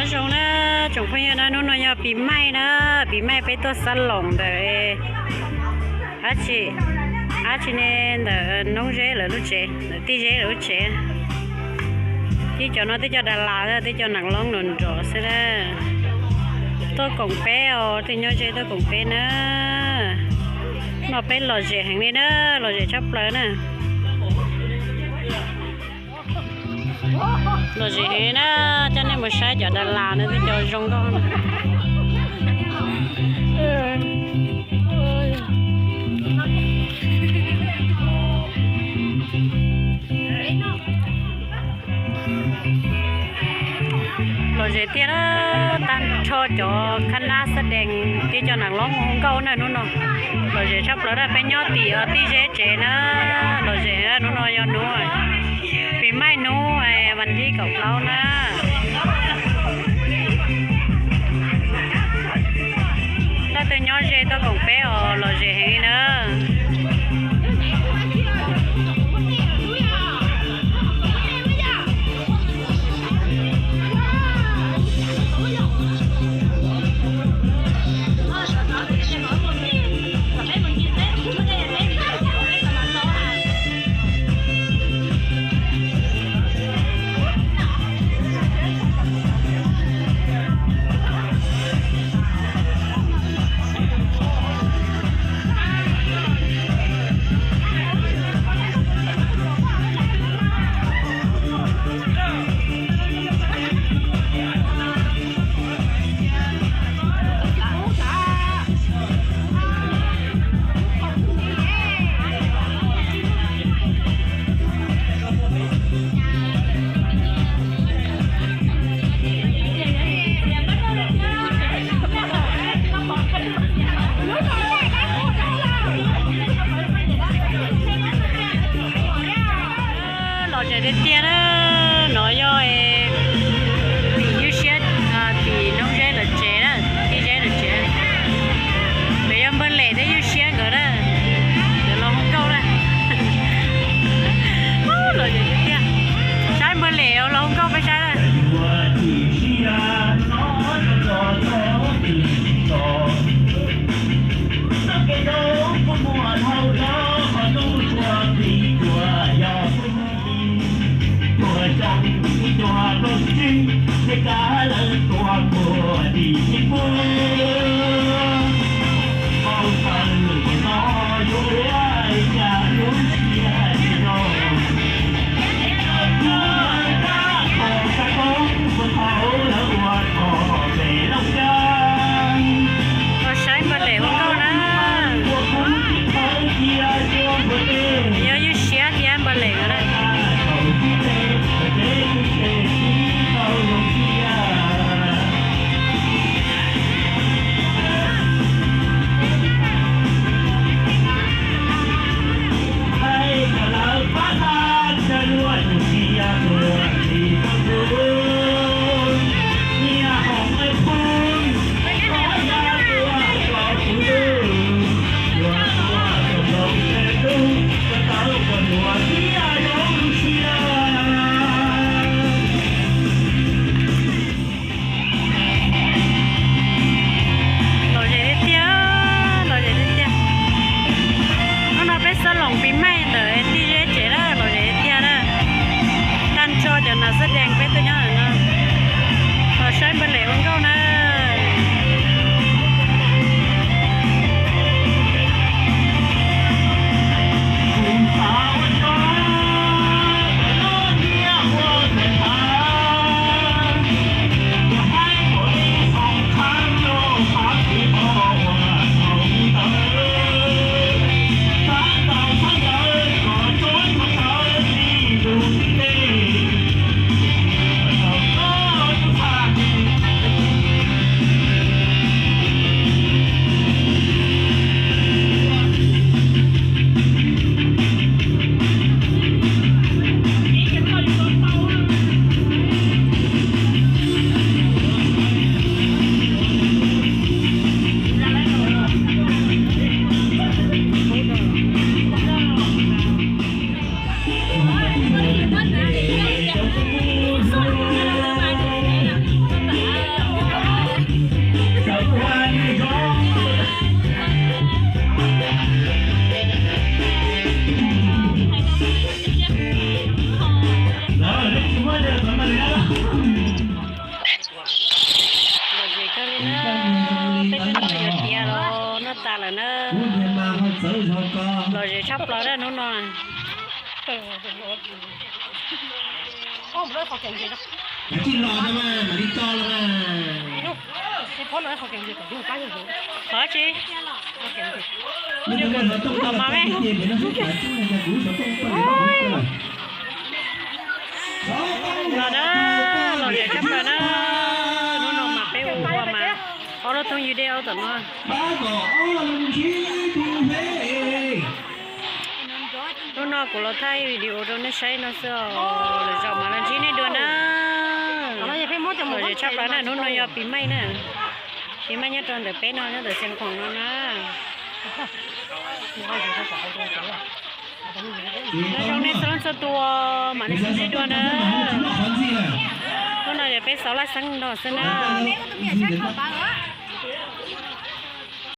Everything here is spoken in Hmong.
Zoo na, tsoom phooj ywg na, hnub no yog pis maij na, pis maij peb tuaj xab loos ntawm dab tsi, dab tsi ne, ntawm Noob Zeb lawv lub tsev, ntawm Tij Zeb lawv lub tsev. Tib cov no twb cov Das Las, twb cov neeg loob nrov nrov xwb na. Tuaj koom peb os, tej nyob ze tuaj koom peb na. No peb lom zem heev li na, lom zem tshaj plaws na. Lom zem heev na, coj nej mus saib cov Das Las no, twb cov zoo nkauj na. Lom zem tiag na, tag nrho cov khab nab xab dees, tib cov neeg loob hu nkauj na hnub no. Lom zem tshaj plaws na, peb nyob tim Tij Zeb tsev na, lom zem na, hnub no yog hnub pis maij hnub vas thib kaum plaub na. Leej twg nyob ze tuaj koom peb os, lom zem heev li na. Lom zem tiag tiag na, no yog tim Ywj Siab, tim Noob Zeb lawv tsev na, Tij Zeb lawv tsev. Pem yog Npawg Lem thiab Ywj Siab nkawd na, nkawd los hu nkauj na. Lom zem tiag tiag. Saib Npawg Lem los hu nkauj peb saib na. Los saib Npawg Lem hu nkauj na. Yog Ywj Siab thiab Npawg Lem nkawd na. Na, lom zem tshaj plaws na hnub no. Qhov tsi, los mas me. Los na, lom zem tshaj plaws na. Hnub no mas peb ua ua mas ob lub thoob yws dej ob tom no. Hnub no kuv los thaij video rau nej saib no xwb os. Lwm zaus mam los ntsib nej dua na. Lom zem tshaj plaws na, hnub no yog pis maij na. Pis maij nyob rau ntawm peb no, nyob ntawm Xeev Khuam no na. Nyob zoo nej txhua leej txhua tus, mam li sib ntsib dua na. Hnub no yog peb xauv laj xeeb nrog xwb na.